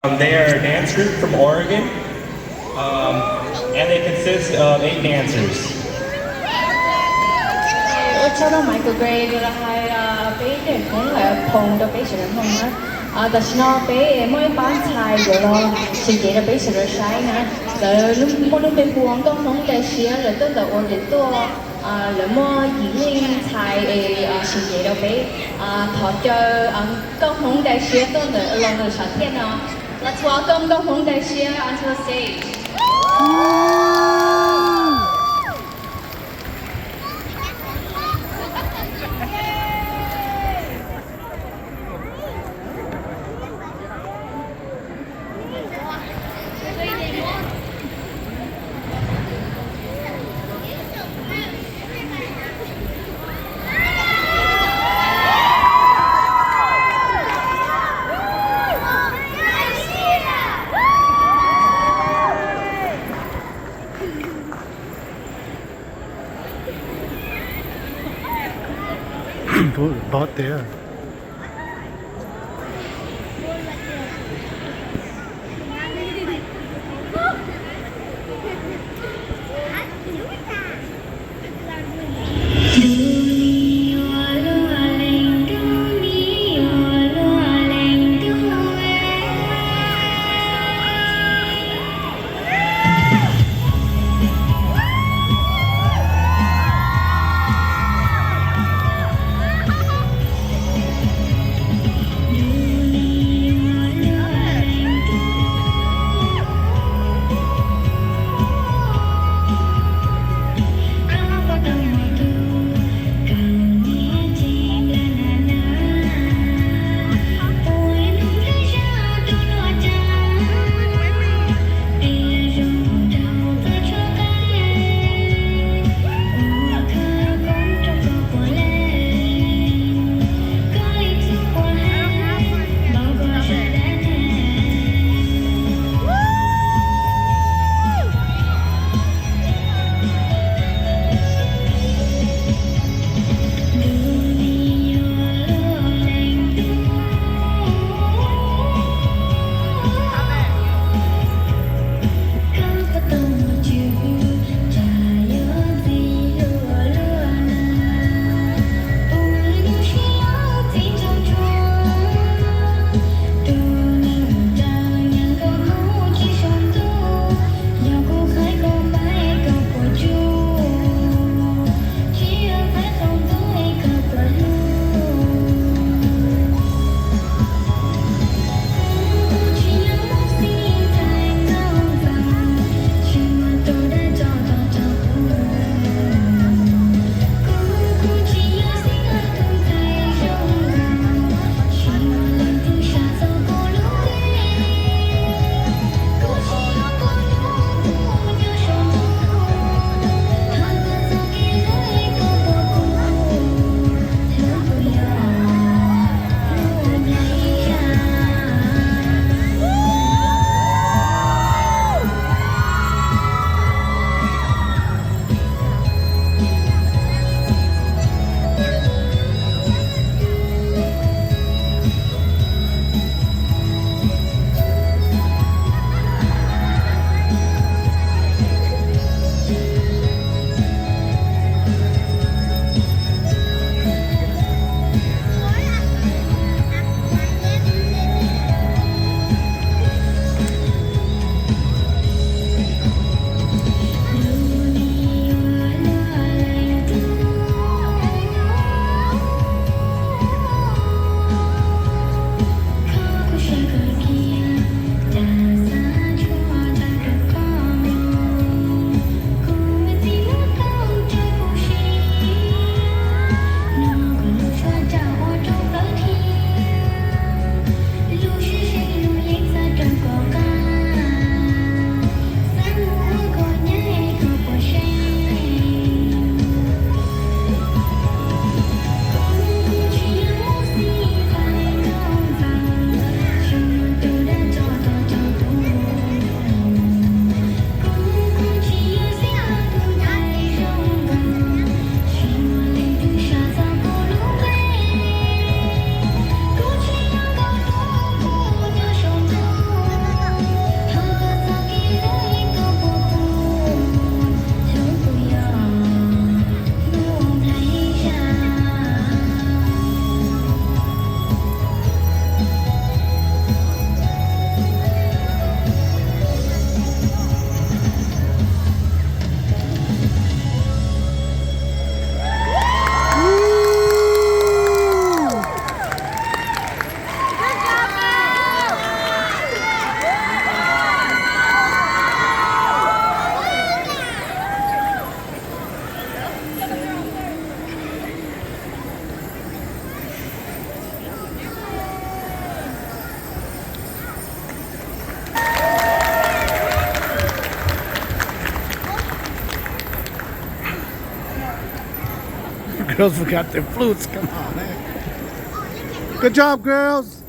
Um, they are a dance group from Oregon, um, and they consist of eight dancers. Ua tsaug rau Michael Gray vim los hais peb tej khoob lawm, phoo rau peb sawv daws mloog na. Tam sim no peb muaj ib pab ntxhais yuav los sib ncav rau peb sawv daws saib na. Lawv muaj lub npe hu ua Nkauj Hmoob Dai Siab, lawv tuaj ntawm Oregon tuaj. Lawv muaj yim leej ntxhais es sib ncav rau peb. Thov caw Nkauj Hmoob Dai Siab tuaj ntawm los ntawm saum thiaj no. Let's welcome Nkauj Hmoob Dai Siab onto the stage. Ntub pob tiag. Girls forgot their flutes. Come on, man. Good job, girls.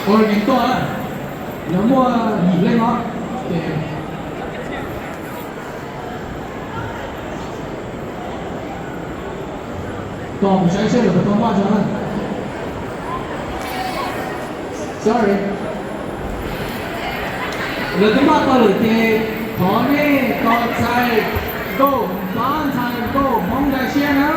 Ua li tuaj, lawv muaj yim leej os. Tos kuv saib seb lawv puas tau npaj tso na. Sorry. Lawv twb npaj tau lawm ces thov nej tos ntxhais nkauj, pab ntxhais nkauj Hmoob nkag siab na.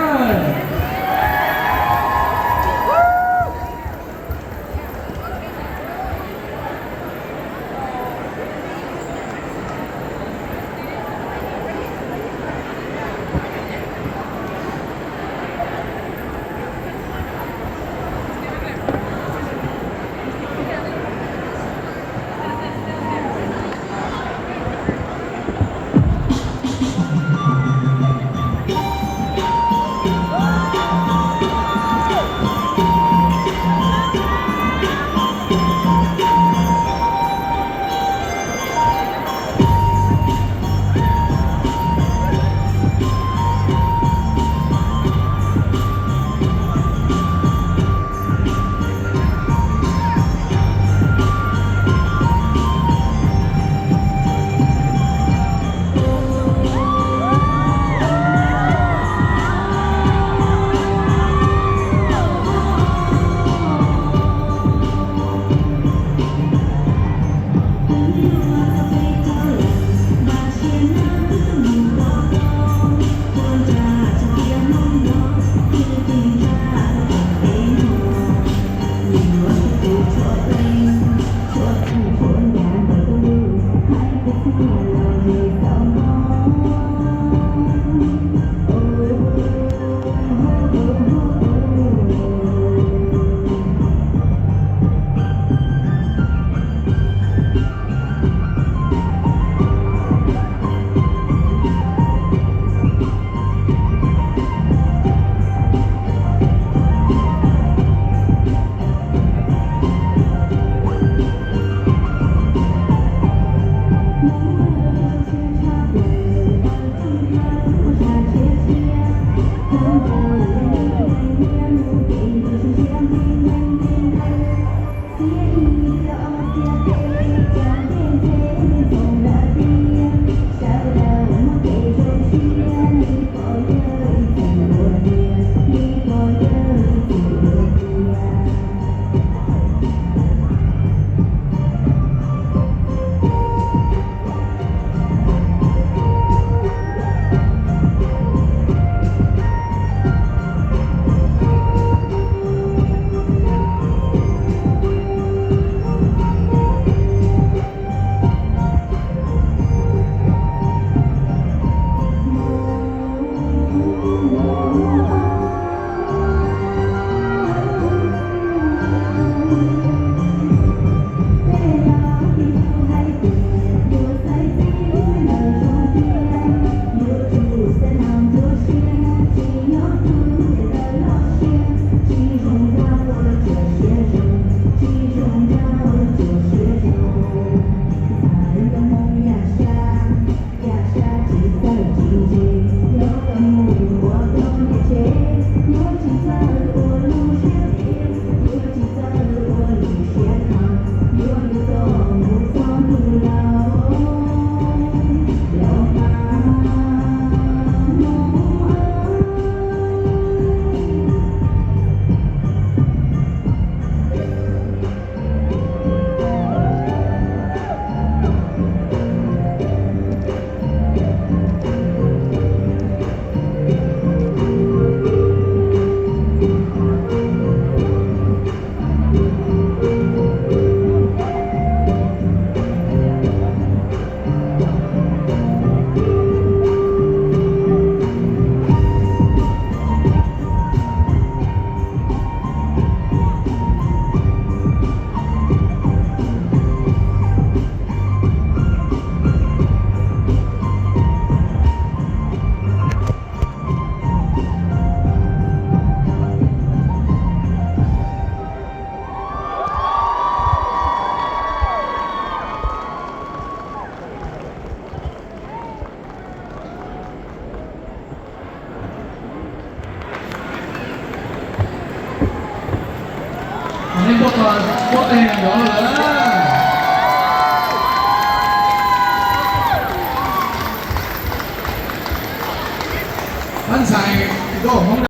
Nej tuaj txog tuaj teg nrov lawm. Pab ntxhais nkauj Hmoob